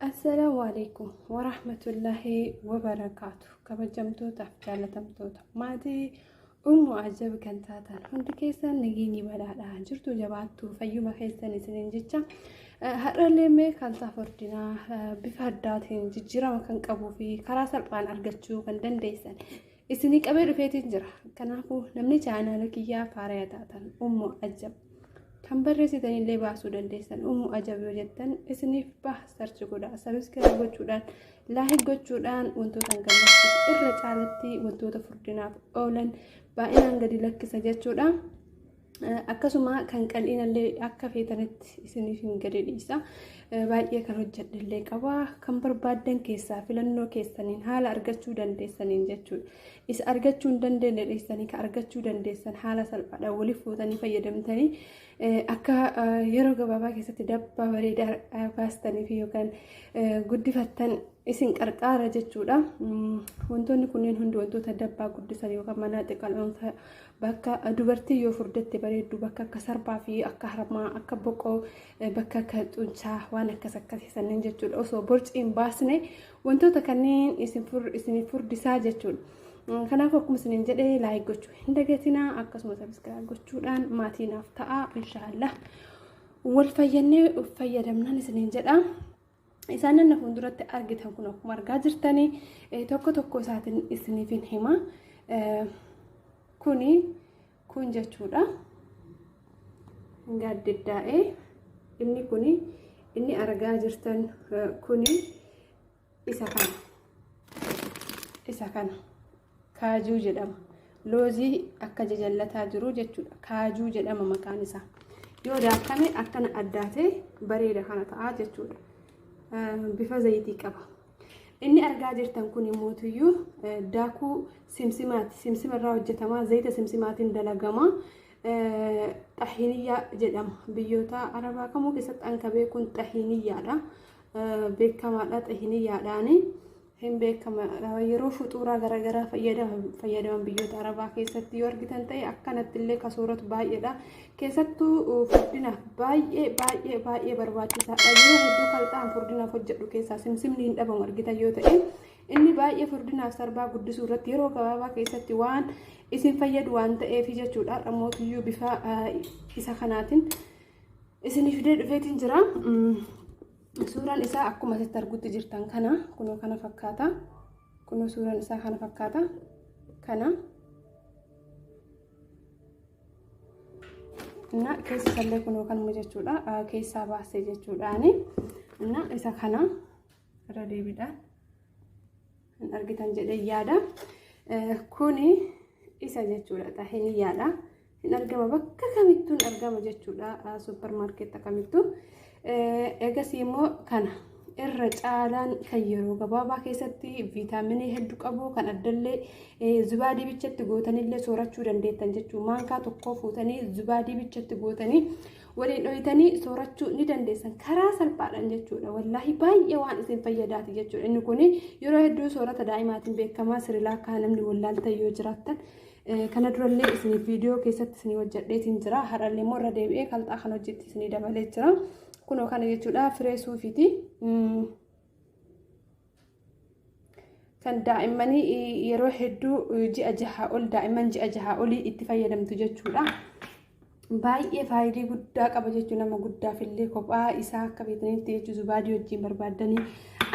Assalaamu alaikum warahmatullaahi wabarakaatu. Kabajamtootaaf jaalatamtoota maatii Ummu Ajab kan taatan hundi keessan nageenyi badhaadhaa jirtu jabaattu fayyuma keessan isiniin jecha har'allee mee kaltaa furdinaa bifa addaatiin jijjiirama kan qabuu fi karaa salphaan argachuu kan dandeessan isinii qabee dhufeetiin jira. Kanaafuu namni chaanaala kiyyaa faaraya taatan Ummu Ajab kan barreessitanillee baasuu dandeessan Ummu Ajab yoo jettan isiniif baha sarchi godha sabiskiraayib gochuudhaan laayik gochuudhaan wantoota hin gammachiisu irra caalatti wantoota furdinaaf oolan baay'inaan gadi lakkisa jechuudha. Akkasuma kan qal'inallee akka feetanitti isiniif hin gadi dhiisa. Baay'ee kan hojjedhellee qaba. Kan barbaaddan keessaa filannoo keessaniin haala argachuu dandeessaniin jechuudha. Isa argachuu hin dandeenye dhiistanii kan argachuu dandeessan haala salphaadhaan waliif fuutanii fayyadamtanii akka yeroo gabaabaa keessatti dabbaa bareedaa baastanii fi yookaan guddifattan isin qarqaara jechuudha. Wantoonni kunneen hundi wantoota dabbaa guddisan yookaan manaa xiqqaa bakka dubartii yoo furdatte bareeddu bakka akka sarbaa fi akka harmaa akka boqoo bakka akka xunchaa waan akkas akkasii sanneen jechuudha. Osoo borcii hin baasne wantoota kanneen isin furdisaa jechuudha. Kanaaf akkuma isiniin jedhee laayik gochuu hin dagatinaa akkasuma sabiskiraayib gochuudhaan maatii naaf ta'a inshaallah. Wal fayyannee fayyadamnaan isiniin jedha. Isaan na fuulduratti argitan kun akkuma argaa jirtanii tokko tokko isaatiin isiniif hin hima. Kuni kun jechuudha. Gaaddiddaa'ee inni kuni inni argaa jirtan kuni isa kana. Isa kana. Kaajuu jedhama. Loozii akka jajallataa jiru jechuudha. Kaajuu jedhama maqaan isaa. Yoo daakame akkana addaatee bareeda kana ta'a jechuudha. Bifa zayitii qaba. Inni argaa jirtan kun immoo daakuu simsimaati. Simsima irraa hojjetama. Zayita simsimaatiin dalagama. Xahiiniyyaa jedhama. Biyyoota Arabaa kamuu keessatti an ka beekuun xahiiniyyaadha. Beekamaadha xahiiniyyaadhaani. Hin beekama yeroo fuxuuraa garaagaraa fayyadaman biyyoota Arabaa keessatti yoo argitan ta'e akkanatti illee ka sooratu baay'eedha. Keessattuu furdinaaf baay'ee baay'ee baay'ee barbaachisaadha. Yeroo hedduu kalxaan furdinaaf hojjedhu keessaa simsimni hin dhabamu argitan yoo ta'e inni baay'ee furdinaaf sarbaa guddisuu irratti yeroo gabaabaa keessatti waan isin fayyadu waan ta'eef jechuudha. Dhammootiyyuu bifa isa kanaatiin isinii fidee dhufeetiin jira. Suuraan isaa akkuma asitti argutti jirtan kana kunoo kana fakkaata. Kunoo suuraan isaa kana fakkaata. Kana. Inna keessa isallee kunoo kanuma jechuudha. Keessaa baasee jechuudhaani. Inna isa kana irra deebiidhaan hin argitan jedhee yaada. Kuni isa jechuudha. Xahiniyyaadha. Hin argama bakka kamittuu hin argama jechuudha. Suuparmaarkeetta kamittuu. Egasii immoo kana irra caalaan kan yeroo gabaabaa keessatti viitaaminii hedduu qabu kan addallee zubaadii bichatti gootanillee soorachuu dandeettan jechuudha. Maankaa tokkoo fuutanii zubaadii bichatti gootanii waliin dhoyitanii soorachuu ni dandeessan karaa salphaadhaan jechuudha. Wallaahi baay'ee waan isin fayyadaati jechuudha. Inni kun yeroo hedduu soorata daa'imaatiin beekamaa Sirilaankaa namni wallaaltan yoo jiraattan Kana durallee isiniif viidiyoo keessatti isinii hojjedheetiin jira. Har'allee immoo irra deebi'ee kalxaa kan hojjetti isinii dabalee jira. Kunoo kana jechuudha firee suufiiti. Kan daa'immanii yeroo hedduu ji'a jahaa ol daa'imman ji'a jahaa olii itti fayyadamtu jechuudha. Baay'ee faayidii guddaa qaba jechuun nama guddaaf illee kophaa isaa akka beektanitti jechuun zubaadii wajjin barbaaddanii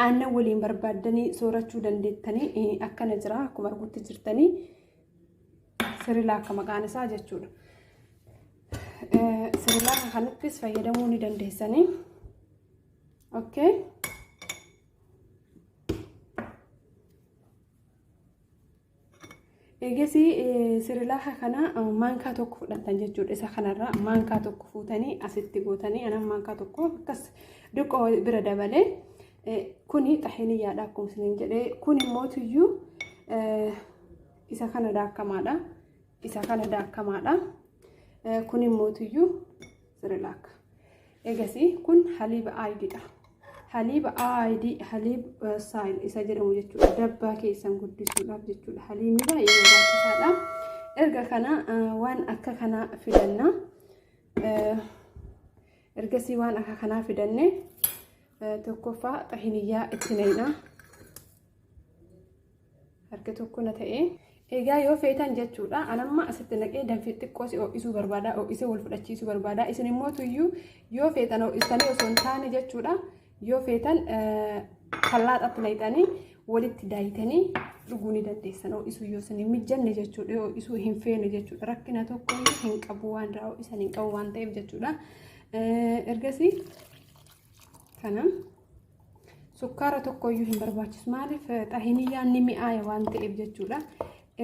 aannan waliin barbaaddanii soorachuu dandeettanii akkana jira akkuma argutti jirtanii sirilaakka maqaan isaa jechuudha. Sirilaakka kanattis fayyadamuu ni dandeessanii. Okay. Eegasii sirilaaha kana maankaa tokko fudhattan jechuudha. Isa kanarraa maankaa tokko fuutanii asitti gootanii anan maankaa tokko akkas diqqoo bira dabalee kuni xahiniyyaadha akkuma isiniin jedhee kun immoo tuyyuu isa kana daakkamaadha. Isa kana daakkamaadha. Kun immoo tuyyuu sirilaaka. Egasii kun haliiba aayididha. Haliiba aayidii haliib saayil isa jedhamu jechuudha. Dabbaa keessan guddisuudhaaf jechuudha. Haliibni baay'ee barbaachisaadha. Erga kana waan akka kanaa fidanna. Ergasii waan akka kanaa fidanne Tokkoffaa xahiniyyaa itti naqna. Harka tokko na ta'e. Egaa yoo feetan jechuudha. Anamma asitti naqee danfii xiqqoo si ho'isuu barbaada. Ho'isee wal fudhachiisuu barbaada. Isin immoo tuyyuu yoo feetan ho'istanii osoo hin taane jechuudha. Yoo feetan kallaaxatti naqxanii walitti daayitanii dhuguu ni dandeessan. Ho'isuu yoo isin hin mijanne jechuudha. Ho'isuu hin feene jechuudha. Rakkina tokko hin qabu waan irraa ho'isan hin qabu waan ta'eef jechuudha. Ergasii kana sukkaara tokkoyyuu hin barbaachisu. Maaliif xahiniyyaan ni mi'aaya waan ta'eef jechuudha.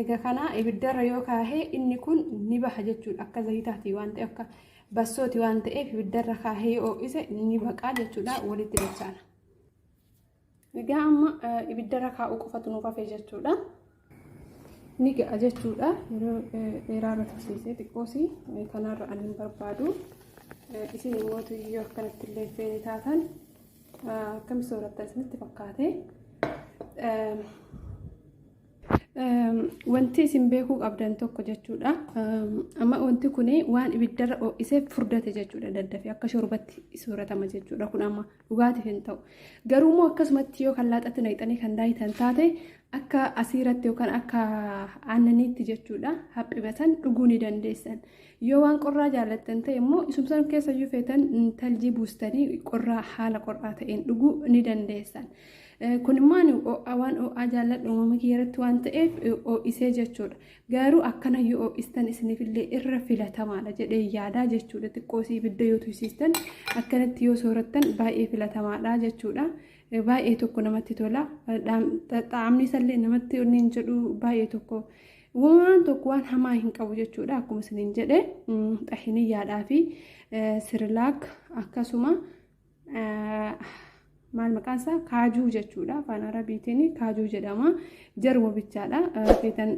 Egaa kana ibiddarra yoo kaahee inni kun ni baha jechuudha. Akka zayitaati waan ta'eef akka bassooti waan ta'eef ibiddarra kaahee yoo ho'ise ni baqaa jechuudha. Walitti dachaana. Egaa amma ibiddarra kaa'uu qofatu nuuf hafe jechuudha. Ni ga'a jechuudha. Yeroo dheeraarra tursiisee xiqqoosi kanarra ani hin barbaadu. Isin immoo yoo akkanatti illee feene taatan akkam soorattan isinitti fakkaate. Wanti isin beekuu qabdan tokko jechuudha. Amma wanti kun waan ibiddarra ho'isee furdate jechuudha. Daddafee akka shorbatti sooratama jechuudha. Kun amma dhugaatiif hin ta'u. Garuu immoo akkasumatti yoo kan laaxatti naqxanii kan daayitan taate akka asiiratti yookaan akka aannaniitti jechuudha haphibatan dhuguu ni dandeessan. Yoo waan qorraa jaallattan ta'e immoo isumsan keessa iyyuu feetan taljii buustanii qorraa haala qorraa ta'een dhuguu ni dandeessan. Kun immoo ani waan ho'aa jaalladhu uumama kiyya irratti waan ta'eef ho'isee jechuudha. Garuu akkana yoo ho'istan isiniifillee irra filatamaadha jedhee yaadaa jechuudha. Xiqqoosii ibidda yoo tursiistan akkanatti yoo soorattan baay'ee filatamaadha jechuudha. Baay'ee tokko namatti tola. Xaa'amni isallee namatti inni hin jedhu baay'ee tokko. Waan tokko waan hamaa hin qabu jechuudha. Akkuma isiniin jedhe xahiniyyaadhaa fi sirilaak akkasuma maal maqaan isaa kaajuu jechuudha. Afaan Arabiitiin kaajuu jedhama. Jaruma bichaadha. Feetan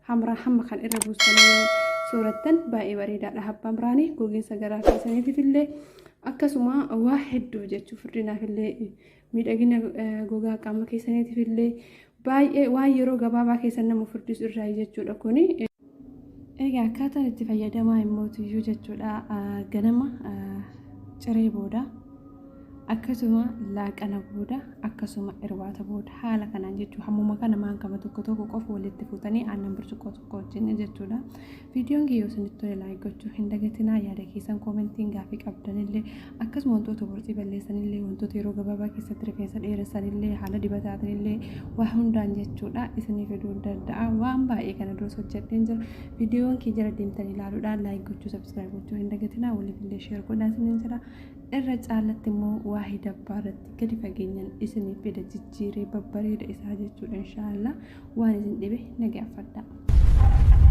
hamraa hamma kan irra buustanii yoo soorattan baay'ee bareedaadha. Habba hamraanii gogiinsa garaa keessaniitiif illee akkasuma waa hedduu jechuu furdinaaf illee miidhagina gogaa qaama keessaniitiif illee baay'ee waan yeroo gabaabaa keessa nama furdisu irraa jechuudha kuni. Egaa akkaataan itti fayyadamaa immoo tuyyuu jechuudha ganama ciree booda akkasuma laaqana booda akkasuma irbaata booda haala kanaan jechuudha. Hammuma kana maankama tokko tokko qofa walitti fuutanii aannan burcuqqoo tokko wajjin jechuudha. Viidiyoon kiyya isinitti tole like gochuu hin dagatinaa. Yaada keessan koomentiin gaafii qabdanillee akkasuma wantoota borcii balleessanillee wantoota yeroo gabaabaa keessatti rifeensa dheeressanillee haala dibataatinillee waa hundaan jechuudha isinii fiduu danda'a. Waan baay'ee kana duras hojjedheen jira. Viidiyoon kiyya jala deemtanii ilaaluudhaan like gochuu subscribe gochuu hin dagatinaa. Waliifillee share godhaa isiniin jira. Irra caalatti immoo waa'ee dabbaa irratti gadi fageenyaan isiniif fida jijjiiree babbareeda isaa jechuudha inshaallah. Waan isin dhibe na gaafadhaa.